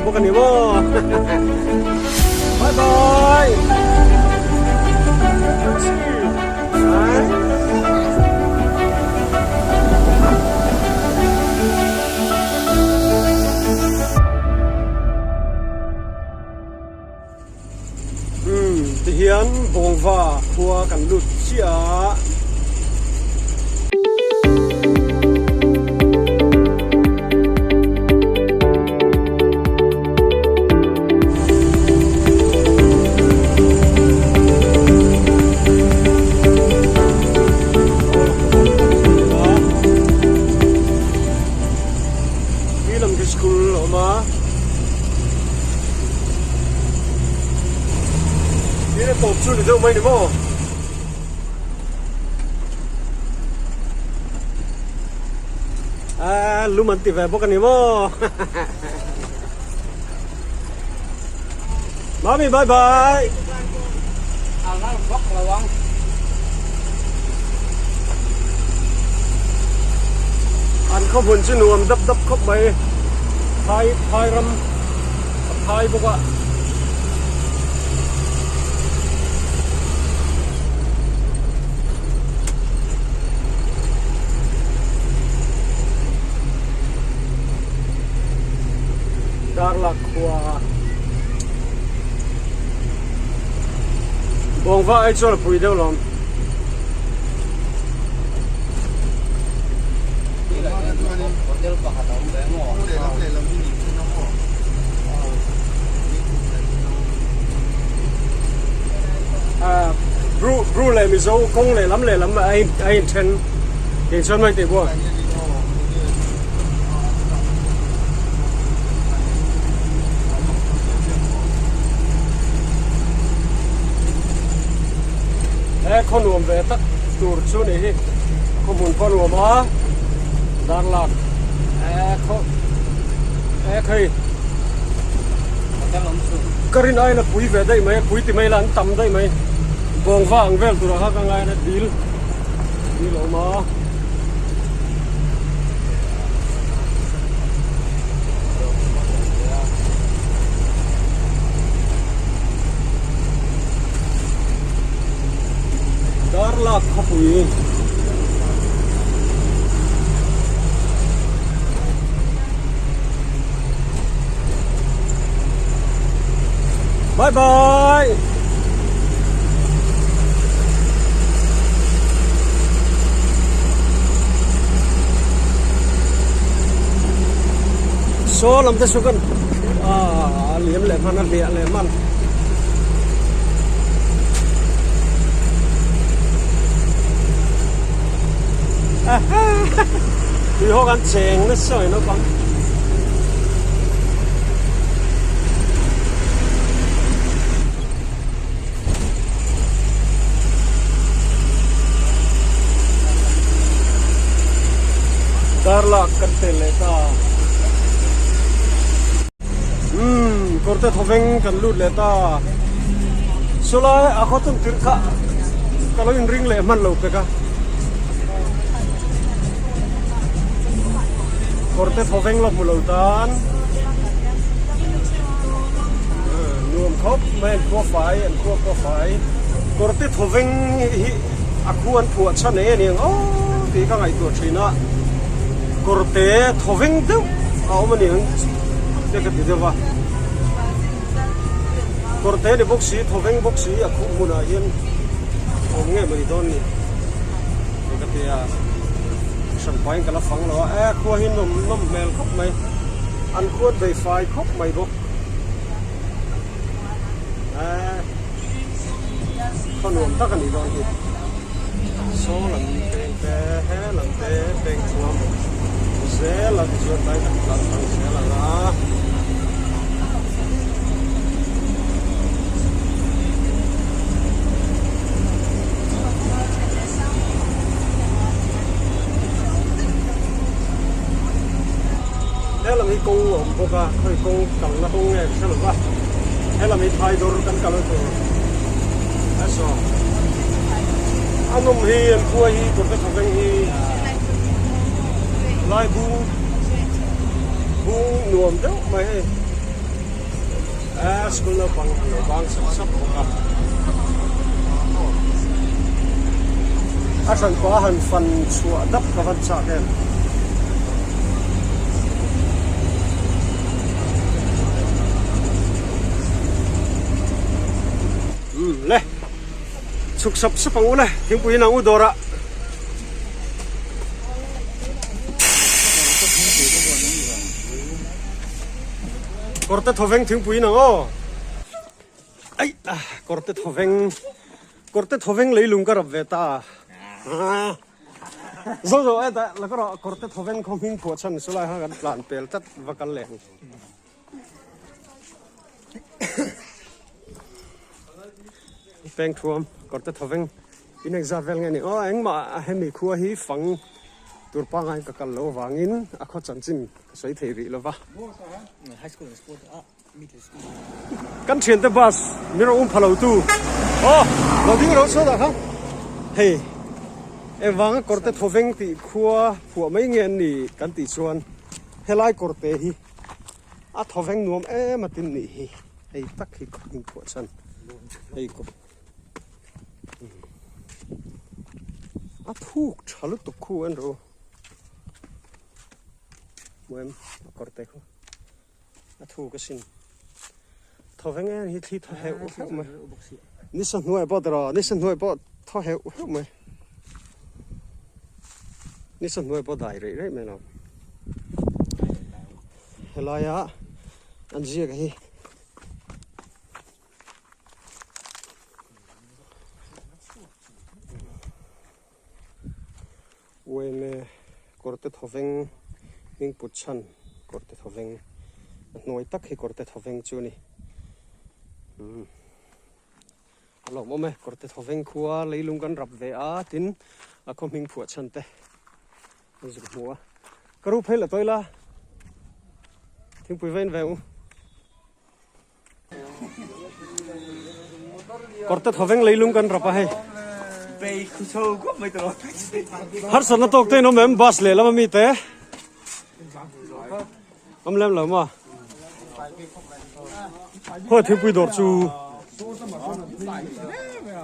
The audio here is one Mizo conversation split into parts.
bawk a ni maw. Bye bye. Umm tihian Bawngva khua kan lut chiah a. School a awm a. Tin a tawp chu ni deuh mai ni maw? Aaa lum an ti ve bawk a ni maw? Mami bye bye. An khaw hmun chu nuam dap dap khawp mai. Phai phai ram a phai bawk a. Darlak khua Bawngva ai chuan a pui deuh lawm. Bru Bru leh Mizo kawng lehlam lehlam a in a inthen kei chuan mai tih buak. He khaw nuam ve tak tur chu ni hi khaw hmun pawh nuam a darlak he khaw he khei ka rin aiin a pui ve daih mai a pui ti mai la an tam daih mai bawngva ang vel turah kha ka ngai a dil dil a awm a. Darlak khawpui Bye bye Saw lam te chu kan ah a liam leh hman a hliah leh hman. Tui ho kan cheng nasa mai naupang. Darlak kan tel leh ta. Umm kawrte thawveng kan lut leh ta. Sawlai a khaw tum tirh kha ka lo inring leh hman lo pek a. Kawrte thawveng la hmu lo tan. Nuam khawp mai an khua fai an khua pawh fai. Kawrte thawveng hi a khu an phuah chhan e aniang aw tih ka ngaihtuah thin a. Kawrte thawveng deuh a awm aniang te ka ti deuh a. Kawrte ni bawk si thawveng bawk si a khuh hmunah hian awm ngei mai dawn ni tih ka ti a. Hran pahin ka la fang lo a e khua hi nawm nawm hmel khawp mai an khuat bei fai khawp mai bawk e khaw nuam tak a nih dawn hi saw lam peng te he lam te peng chuam zel a tichuan tlai tak tlan thang zel ang a. Helam hi kawng a awm bawk a khawi kawng kalna kawng nge ka hre lo va helam hi phai dawr kan kal tur a saw a nawm hi an khua hi kawrte thawveng hi lai bung bung nuam deuh mai hei. School naupang an lo bang sap sap bawk a. A hranpa han fan chhuah dap ka van chak em. Umm le chhuk sap sap ang u le thingpui in ang u dawrah. Kawrte thawveng thingpui in ang aw. Ai ah kawrte thawveng kawrte thawveng leilung ka rap ve ta. Zo zo e ta la ka rawh kawrte thawveng khaw hming phuah chhan chu lai kha kan tlan pel tlat va kal leh ang. Peng thuam kawrte thawveng in engzat vel nge ni aw engmah hemi khua hi fang tur pangai ka kal lo avangin a khaw chanchin ka sawi thei rih lova. Kan thiante bus min rawn um pha lo tu aw lo ding ro saw dah kha hei engvanga kawrte thawveng tih khua phuah mai nge an ni kan tih chuan helai kawrte hi a thawveng nuam em a tin nih hi hei tak hi ka hming phuah chhan hei kawr a thuk tha lutuk khu an ro hmu em a kawr te khu a thuk asin thawveng em hi thli thaw heuh heuh mai nisa hnuai pawh tawh nisa hnuai pawh thaw heuh heuh mai. Nisa hnuai pawh dai reih reih mai lo. Helaia an ziak hi UMA kawrte thawveng hming put chhan kawrte thawveng a hnuai tak hi kawrte thawveng chu a ni. A lawmawm e, kawrte thawveng khua leilung kan rap ve a, tin a khaw hming phuah chhan te an zuk hmu a. Ka ru phei la tawi la, thingpui va in ve u. Kawrte thawveng leilung kan rap a hei. Harsatna tawk te in awm em bus lehlam ami te? Awm lem lo maw? Khawi thingpui dawr chu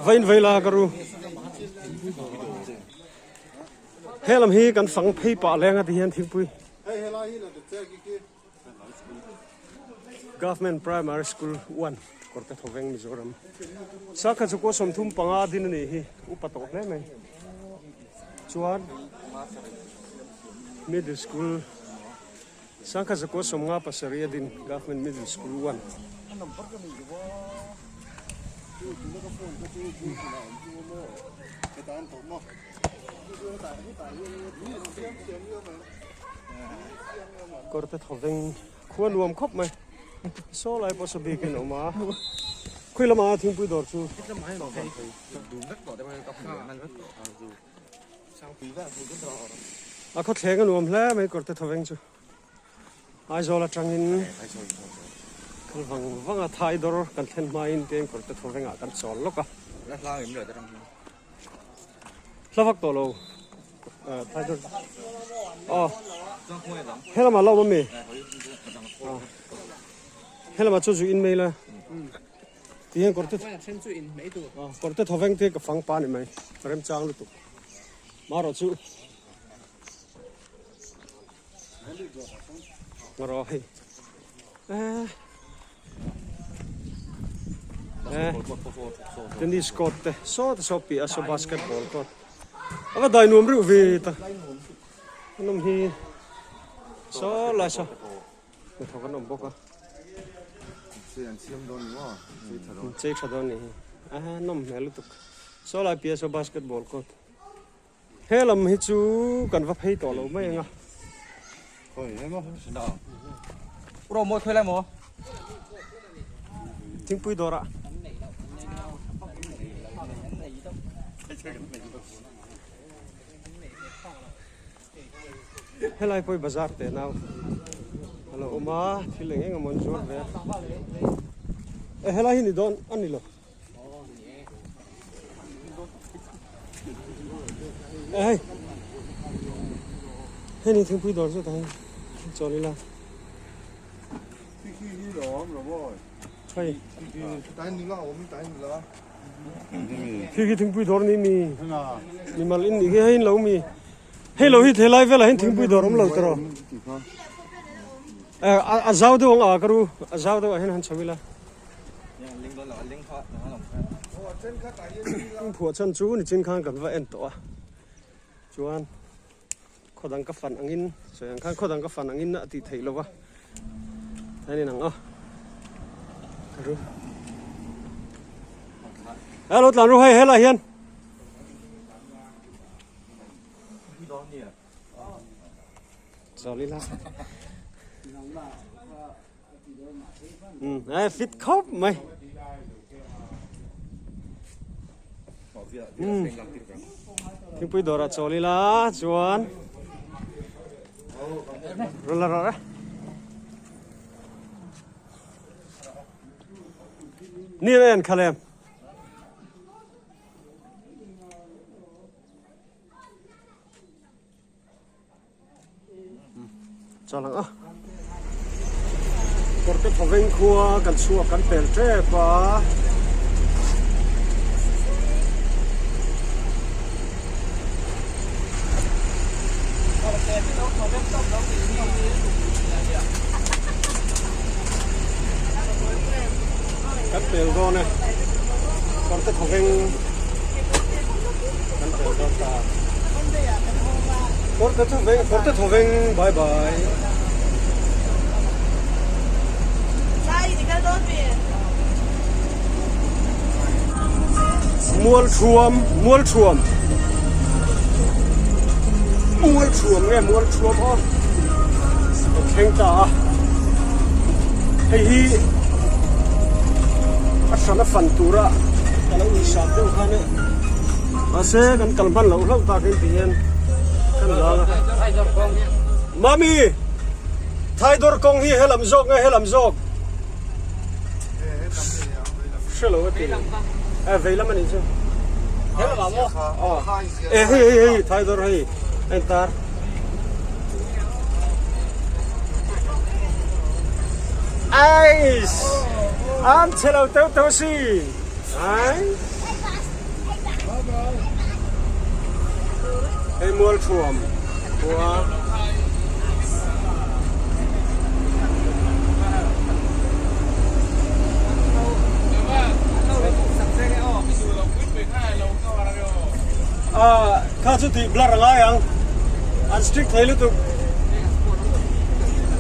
va in vei la ka ru. He lam hi kan fang phei pah leng a ti hian thingpui. Government Primary School 1 Kawrte Thawveng Mizoram. Sakha chu kaw 35 din a nih hi upa tawh hle mai. Chuan Middle School Sangkhat zakua 57 a din Government Middle School 1. Kawrte thawveng khua nuam khawp mai. Saw lai pawh saw bikin a awm a. Khawi lama thingpui dawr chu. A khawthleng a nuam hle mai kawrte thawveng chu. Aizawl atangin kal vang vang a thai dawr kan thlen hmain tiang kawrte thawvengah kan chawl lawk a. Hla vak tawh lo thai dawr aw helamah la awm ami helamah chu zu in mai la. Ti hian kawrte kawrte thawveng te ka fang pa ni mai remchang lutuk marawh chu marawh hei eh eh tennis court te saw te saw piah a saw basketball court a va dai nuam reuh ve ta an awm hi saw lai saw. Hnathawk an awm bawk a. Chei an siam dawn ni maw? Chei tha dawn. Chei tha dawn ni hi. A nawm hmel lutuk. Saw lai piah saw basketball court. He lam hi chu kan va phei tawh lo mai ang a. Khawi he maw? Ro mawi khawi lai maw? Thingpui dawrah. Helai pawh hi bazar teh nau a lo awm a thil eng eng emaw an zuar ve a e helai hi ni dawn a ni lo e hei hei ni thingpui dawr chu tah hian chawl ila. Hei. Khi khi thingpui dawr ni mi. Mimal in nih khi hei in lo mi. Hei lo hi thelai velah hian thingpui dawr awm lo tawh. A zau deuh ang a ka ru a zau deuh ah hian han chho ila. Phuah chhan chu nichin khan kan va en tawh a chuan khaw dang ka fan angin sawi ang khan khaw dang ka fan angin a tih theih lo va a ni nang a ka ru hello tlan ru hei helai hian. Chawlila um fit khawp mai um thingpui dawrah chawlila chuan rawn la rawh e ni a en khalh em. Chal ang a kawrte thawveng khua kan chhuak kan pel tep a. Kan pel dawn e kawrte thawveng kan pel dawn ta kawrte thawveng kawrte thawveng bye bye. Mualthuam Mualthuam Mualthuam nge Mualthuam aw a thleng ta a hei hi a hran a fan tura ka lo insat deuh khan e mahse kan kal hman loh hlauh tak in ti hian kan lang a Mami Thaidawr kawng hi helam zawk nge helam zawk. Hre lo a ti. Eh vei lam a nih chu. He lamah maw? Aw. Eh hei hei hei Thaidawr hei a intar. Ais! An chhe lo teuh teuh si. Ai. Hei Mualthuam khua. Kha chu tih blur a ngai ang an strict thei lutuk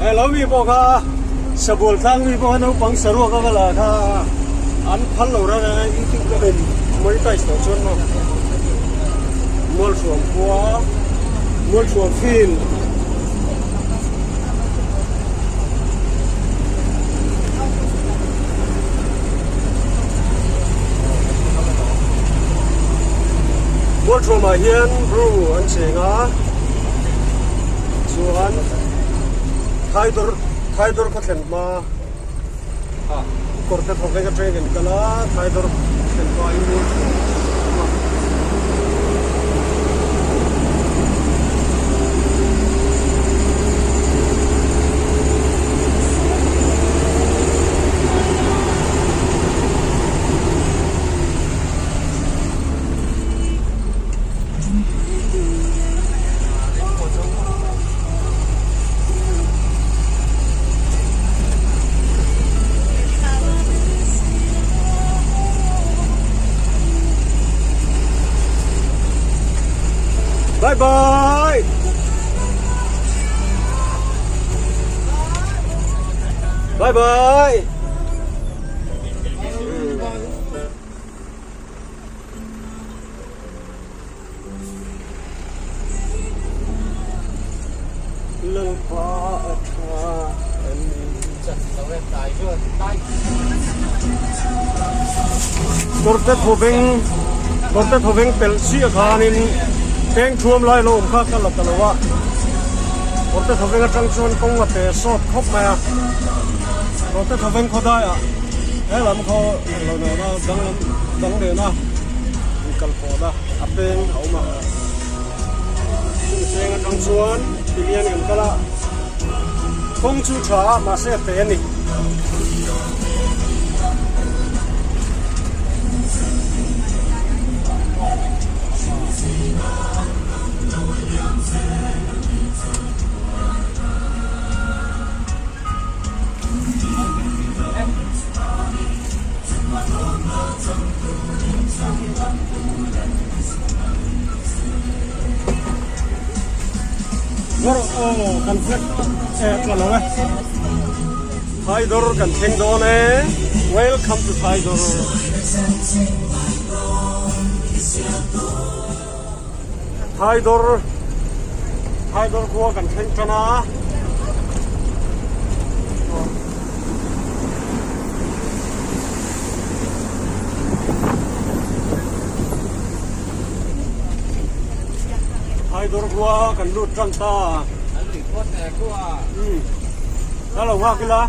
he lo mi pawh kha sabual tlang mi pawh kha naupang saruak a va la kha an phal lo reng a youtube ka en monetize tawh chuan maw Mualhruam khua Mualhruam field Mualhruam ah hian bru an cheng a chuan Thaidawr Thaidawr khaw thlen hma ah kawr te thawk vek atangin kan kal a Thaidawr thlen hma in Mualhruam a awm a. Bye bye. Bye bye. Lalpa a tha a ni. Kawrte thawveng kawrte thawveng pelh chiah khanin peng thuam lai lo awm kha ka la ta lo a kawrte thawveng atang chuan kawng a pe sawt khawp mai a kawrte thawveng khawdaiah helam khaw lo nena danglam dang nena inkal pawhna a peng a awm a chumi peng atang chuan tilian kan kal a kawng chu tha a mahse a pe a ni. Aw kan flag e tla lo e Thaidawr kan thleng dawn e welcome to Thaidawr. Thaidawr Thaidawr khua kan thleng tan a. Thaidawr khua kan lut tan ta. Umm. Ka lo nghak ila.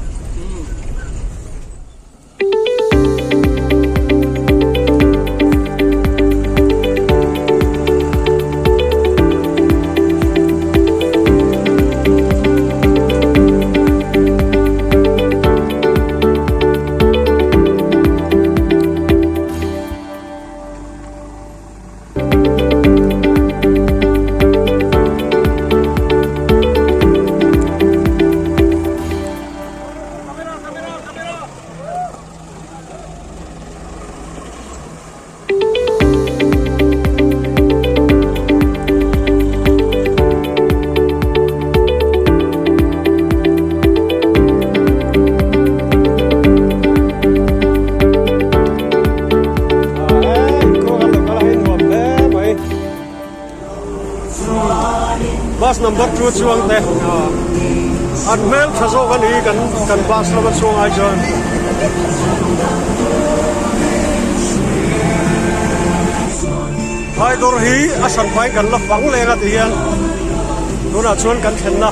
Bus number 2 chuang te an hmel tha zawk a ni kan kan bus lama chhuang ai chuan. Thaidawr hi a hran hmain kan la fang leng a ti hian tunah chuan kan thlenna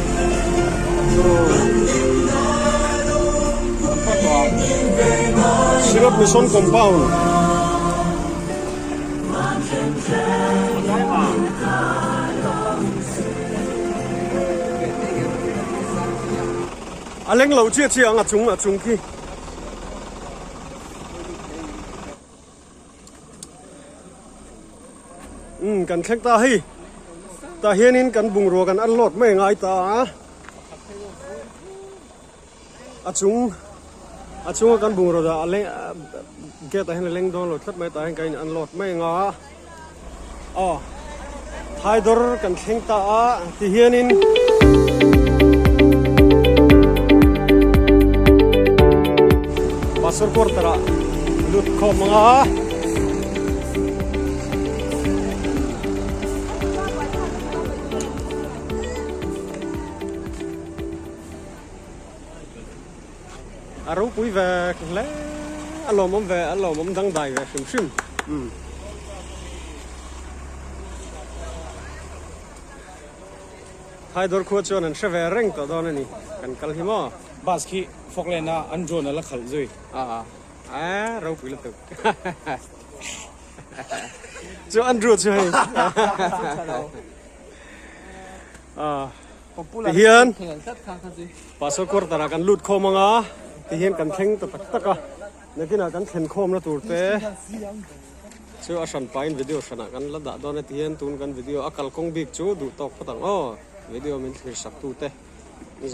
Synod Mission Compound. A leng lo chiah chiah ang a chung a chung khi. Umm kan thleng ta hei tah hianin kan bungrua kan unload mai ngai ta a a chung a chunga kan bungrua dah a leng gate ah hian a leng dawn lo tlat mai tah hian kan in unload mai anga aw thaidawr kan thleng ta a ti hianin. Pastor quarter ah lut khawm ang a. A ropui ve hle a lawmawm ve a lawmawm dangdai ve hrim hrim umm. Thaidawr khua chuan an hre ve reng tawh dawn a ni kan kal hi maw. Bus khi Falkland a an drone a la khalh zui. A a ropui lutuk. Chu Andrew chu hei. Tihian Pastor quarter ah kan lut khawm anga tihian kan thleng ta tak tak a nakinah kan thlen khawmna tur te chu a hran pahin video hranah kan la dah dawn a tihian tun kan video a kalkawng bik chu duh tawk phawt ang aw video min thlir sak tute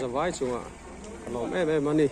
zavai chungah ka lawm em em a ni.